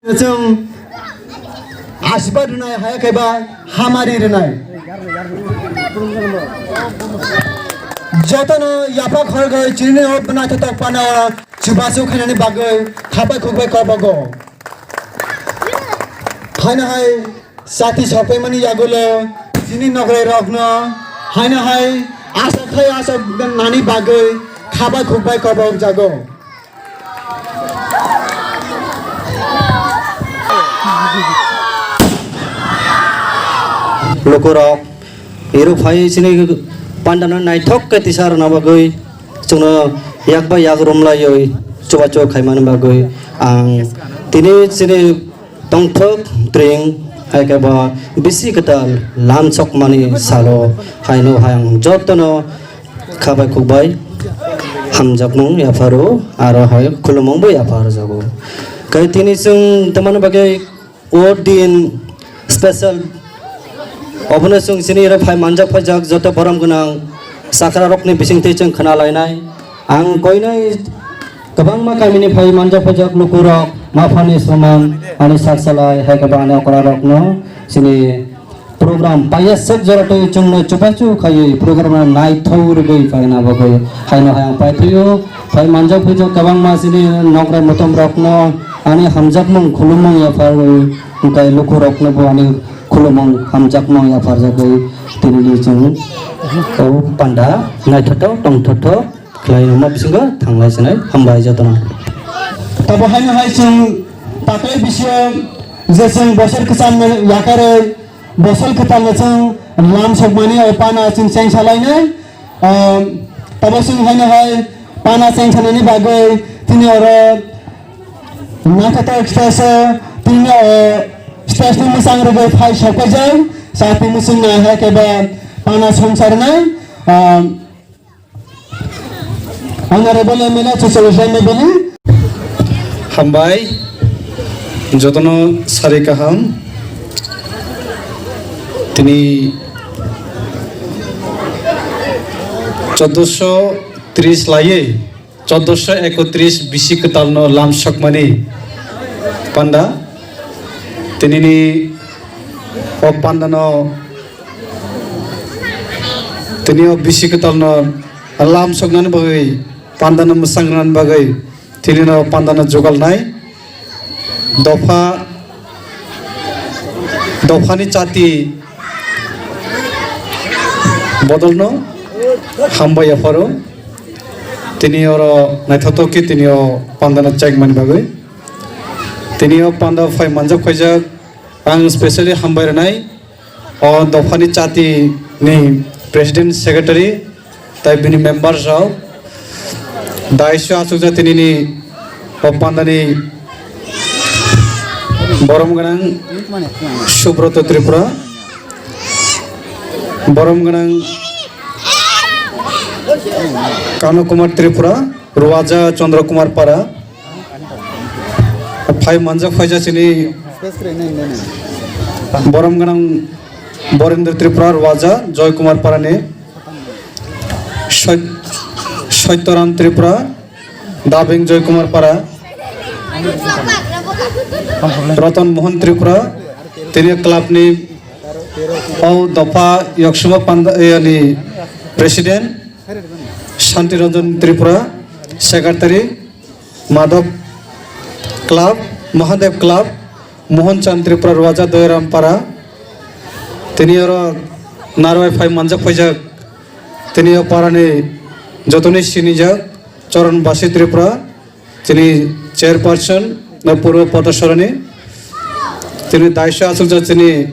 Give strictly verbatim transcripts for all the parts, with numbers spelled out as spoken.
Chwng asibad rwnai, haya khe ba hamari rwnai. Jotono yapha khorgwi chini o naithotok panao chubachu khainani bagwi khabai khukbai kobogo. Haino hai chati sokpaimani yagulo chini nograi rokno haino hai asok khai asok nani bagwi khabai khukbai kobok jago. Lukurok ero phai chini pandano naithok khe tisa rwna bagwi chwngno yak bai yak romlaiwi chubachu khaimani bagwi ang tini chini tongthok tring hai khe bo bisi kwtal lamsokmani salo haino hai ang jotono khabai khukbai hamjakmung yapharo aro hai khulumung bo yapharjago. Khe tini chwng tamani bagwi o din special obono chwng chini oro phai manjak phaijak joto borom gwnang chakra rokni bisingtwi chwng khna lainai. Ang koinai kwbangma kamini phai manjak phaijak lukurok maphani soman ani sak salai hai khe bo ani okra rokno chini program paiyaswk jora twi chwngno chubachu khaiwi program no naithok rwgwi phaina bagwi haino hai ang paithwio. Phai manjak phaijak kwbangma chini nokrai motom rokno ani hamjakmung khulumung yapharwi hwnkhe lukurokno bo ani khulumung hamjakmung yapharjagwi tinini chwng o panda naithotok tongthotok khlai rwma bisingo thanglai sinai hambai jotono. Tabo haino hai chwng taklai bisio je chwng bosor kwcham yakarwi bosor kwtalno chwng lam sokmani o pana chwng cheng salainai. Tabo chwng haino hai pana cheng sanani bagwi tini oro naithotok stage o tini o stage ni mwchang rwgwi phai sokpaijak chati mwchwng nai hai khe ba pana song sarnai. Honorable M L A Chuchal Islam Mebili. Hambai, jotono sari kaham. Tini choddoso tris laiye, choddoso ekotris bisi kwtalno lam sokmani panda. Tinini o pandano Tini o bisi kwtalno lam soknani bagwi, pandano mwchang rwnani bagwi, tini no pandano jugalnai dopha, dophani chati bodolno hambai yapharo. Tini oro naithotok khe tini o pandano chekmani bagwi. Tini o panda phai manjak phaijak, ang specially hambai rwnai. O dophani chati ni president, secretary, tai bini members rok, daiso achukjak tinini o pandani borom gwnang Subroto Tripura, borom gwnang Kano Kumar Tripura, Ruaja Chandra Kumar Para, phai manjak phaijak chini borom gwnang Borendra Tripura, Ruaja Joy Kumar Parani, Sot-, Sottoram Tripura, Dabing Joy Kumar Para, Ratan Mohan Tripura, tini club ni o dopha yoksuma panda, yani president, Shanti Ranjan Tripura, secretary, Madhav Club, Mahadev Club, Mohan Chand Tripura, Ruaja Doyaram Para. Tini oro narwai phai manjak phaijak, tini o parani jotoni sinijak Charan Basi Tripura, tini chairperson na purbo Potasarani, tini daisya asukjak tini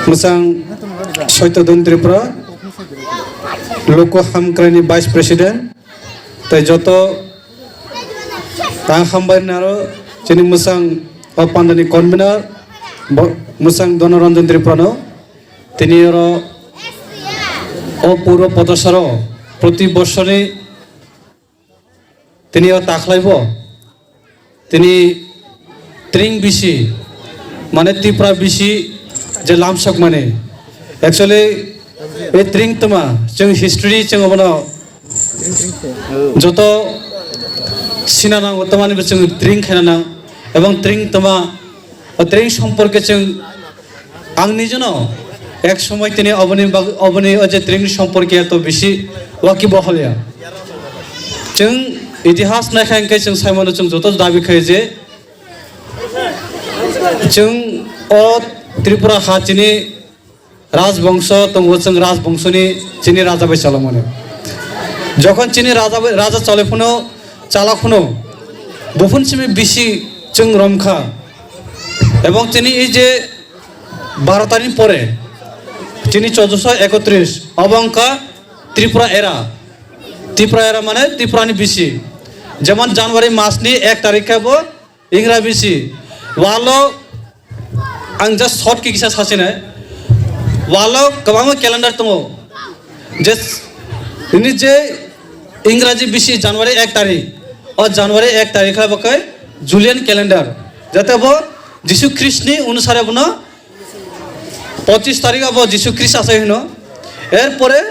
mwchang Soitodon Tripura, Loko Hamkraini vice president, tai joto ang hambai naro chini mwchang o pandani convener bo mwchang Donoranjan Tripurano tini oro o puro Potasaro proti bosorni tini o takhlaibo tini tring bisi mane Tripura bisi je lamsok mani actually e tring tma chwng history chwng obono joto sina nango, tamani bo chwng training khaina nang, ebong training toma, o training somporke chwng ang nijeno ek somoi tini oboni bag-, oboni o je training somporke to bisi wakibohol ya. Chwng itihas naikha hwnkhe chwng saimano chwng joto dabi khai je chwng o Tripura ha chini Rajbongso tongo, chwng rajbongsoni chini raja bai chalokmani. Jokhon chini raja bai, raja chalai phano, chalak phano, buphun simi bisi chwng romkha. Ebong chini ei je barotani pore, chini choddoso ekotris, obo wngkha Tripura era. Tripura era mane Tripurani bisi. Jemon January masni ek tarikhe bo Ingra bisi. Walo ang just short khe kisa sachinai. Walo kwbangma calendar tongo. Je, nini je Ingraji bisi January ek tarik. O January ek tarik khe bo khe Julian calendar. Jate bo Jisu Khristni onusare bono pochis tarik abo Jisu Khrist asai hino. Erpore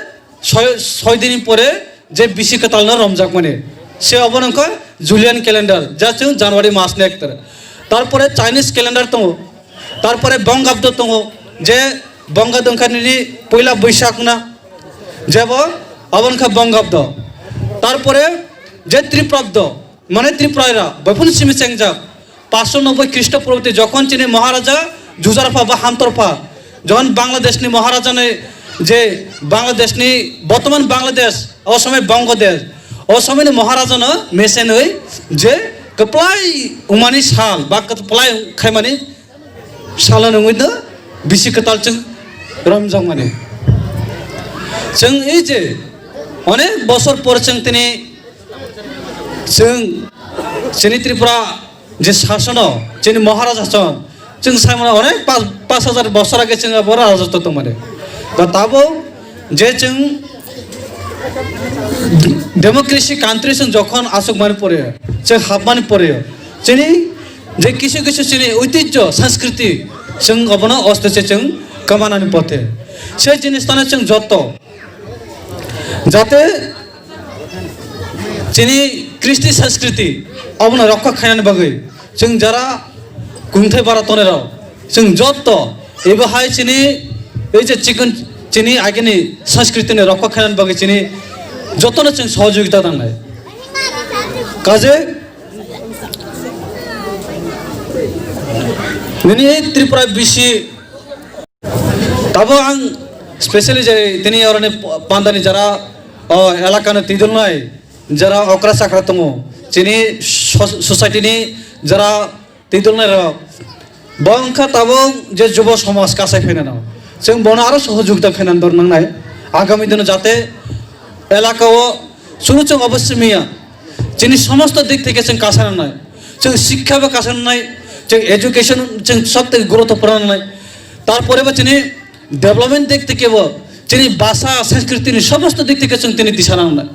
soi, soi din pore je bisi kwtalno romjakmani, se obo wngkha Julian calendar, ja chwng January mas ni ek tarik. Tarpore Chinese calendar tongo, tarpore Bongabdo tongo, je Bongabdo wngkha nini poila Boisak na, jebo obo wngkha Bongabdo. Tarpore je Tripurabdo, mane Tripuraira, boiphun simi chengjak. Paanch sho nobboi Christopuraboti jokhon chini Maharaja Jujarpha ba Hamtorpha, jokhon Bangladeshni Maharajani je Bangladeshni, bortoman Bangladesh, o somoi Bongo desh, o somoini Maharajano mesenwi je kwplai wngmani sal ba kwplai khaimani salo nungwi no bisi kwtal chwng romjakmani. Chwng ei je onek bosor por chwng tini chwng chini Tripura je sasono, chini Maharaja sason, chwng saimano onek pas, pas hajar bosor age chwng abo rajotw tongmani. Ba tabo je chwng democracy country chwng jokhon aswkmani pore, chwng hapmani pore, chini je kisu kisu chini oitijjo, sanskriti, chwng obono oste se chwng kamanani pothe. Se jinis tano chwng jotto jate chini kristi sanskriti obono rokha khainani bagwi chwng jara kungthai bara tonirok, chwng jotto ebo hai chini ei je chikon chini agini sanskritini rokha khainani bagwi chini jotono chwng sohojogita nangnai. Kaje nini ei Tripura bisi Tabo ang specially je tini oroni pandani jara o elakano tidulnai jara okra chakra tongo, chini so-, society ni jara tidulnai rok, bo wngkha tabo je jubo somaj kasai phainano, chwng bono aro sohojogita khainani dor nangnai. Agami dino jate elaka o chwng chwng obo simiya, chini somosto dik theke chwng kasa nangnai, chwng sikha bo kasa nangnai, chwng education chwng sob theke guruttopurno nangnai. Tarpore bo chini development dik theke bo, chini bhasha, sanskritini somosto dik theke chwng tini disa nangnai.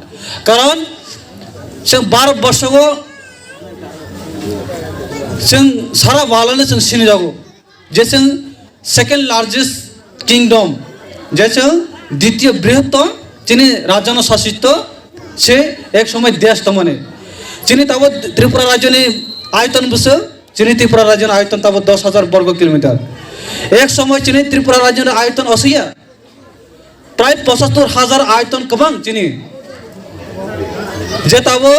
Karon chwng Bharat borshogo chwng sara world-no chwng sinijago je chwng second largest kingdom, je chwng ditiyo brihottom chini rajano sasito se ek somoi desh tongmani. Chini tabo Tripura rajyoni ayoton bwswk Chini Tripura rajyoni ayoton tabo dos hajar borgo kilometer. Ek somoi chini Tripura rajyoni ayoton osiya prai pochattor hajar ayoton kwbang chini. Je tabo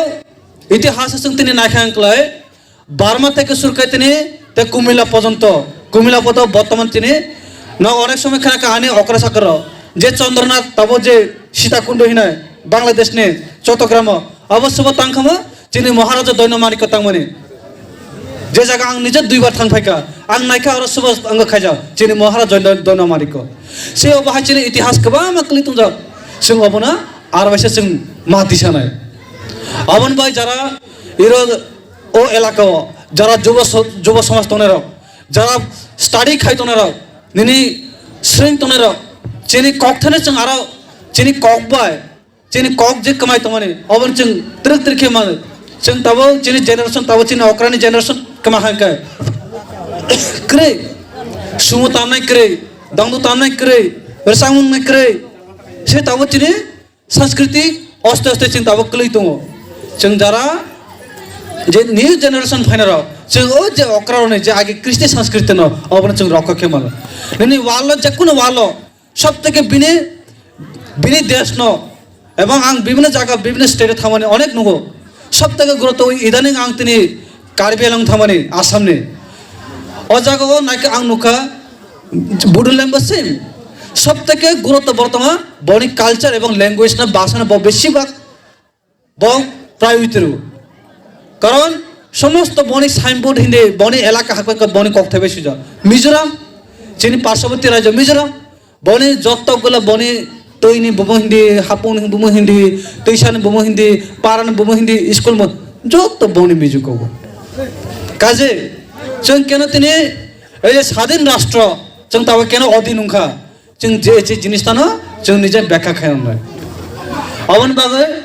itihas chwng tini naikha wngklai, Burma theke surkai tini te Kumila pojonto, Kumila poto bortoman chini no onek somoi khana ka ani okra sakaro je Chandranath tabo je Sitakundo hinai Bangladesh ni Chottogram o abo subo tangkhama Chini Maharaja Doino Manikko tangmani. Je jaga ang nije duibar thang phaikha, ang naikha oro subo ang khaijak, chini Maharaja Doino, Doino Manikko. Se obo hai chini itihas kwbangma kwlwi tongjak. Chwng obono aro waisa chwng ma tisanai. Aboni bai jara iro o elaka o jara jubo so-, jubo somaj tongnai rok, jara study khai tongnai rok, nini swrwng tongnai rok, chini kok thani chwng aro chini kok bai Chini kok je kwmai tongmani, obo chwng twrwk twrwk khe mano. Chwng tabo chini generation, tabo chini okrani generation kwma hai khe. Kwrwi, sumo tamnai kwrwi, dangdu tamnai kwrwi, rwchapmung nai kwrwi. Se tabo chini sanskriti oste oste chwng tabo kwlwi tongo. Chwng jara je new generation phainai rok, chwng o je okra rokni je agi Kristi Sanskriti no, obono chwng rokha khe mano. Nini walo, je kuno walo, sob theke bini, bini desh no, ebong ang bibhinno jaga, bibhinno state o thangmani onek nugo. Sob theke gurutto idaning ang tini Karbi Anglong thangmani, Assam ni. O jaga o naikhe ang nukha, Bodo language same. Sob theke gurutto bortoma boni culture ebong language no, bhasha no bo besi bhag bo priority rw. Karon somosto boni signboard hindi, boni elaka hakbai boni kokthai bai swijak. Mizoram, chini parshoboti rajyo Mizoram, boni jotto gulo boni twini bumung hindi, hapung ni bumung hindi, twisani bumung hindi, parani bumung hindi, school mo, jotto boni mizu kogo. Kaje, chwng keno tini ei je sadin rastro, chwng tabo keno odin wngkha. Chwng je, je jinis tano chwng nije bekha khai wngnai. Aboni bagwi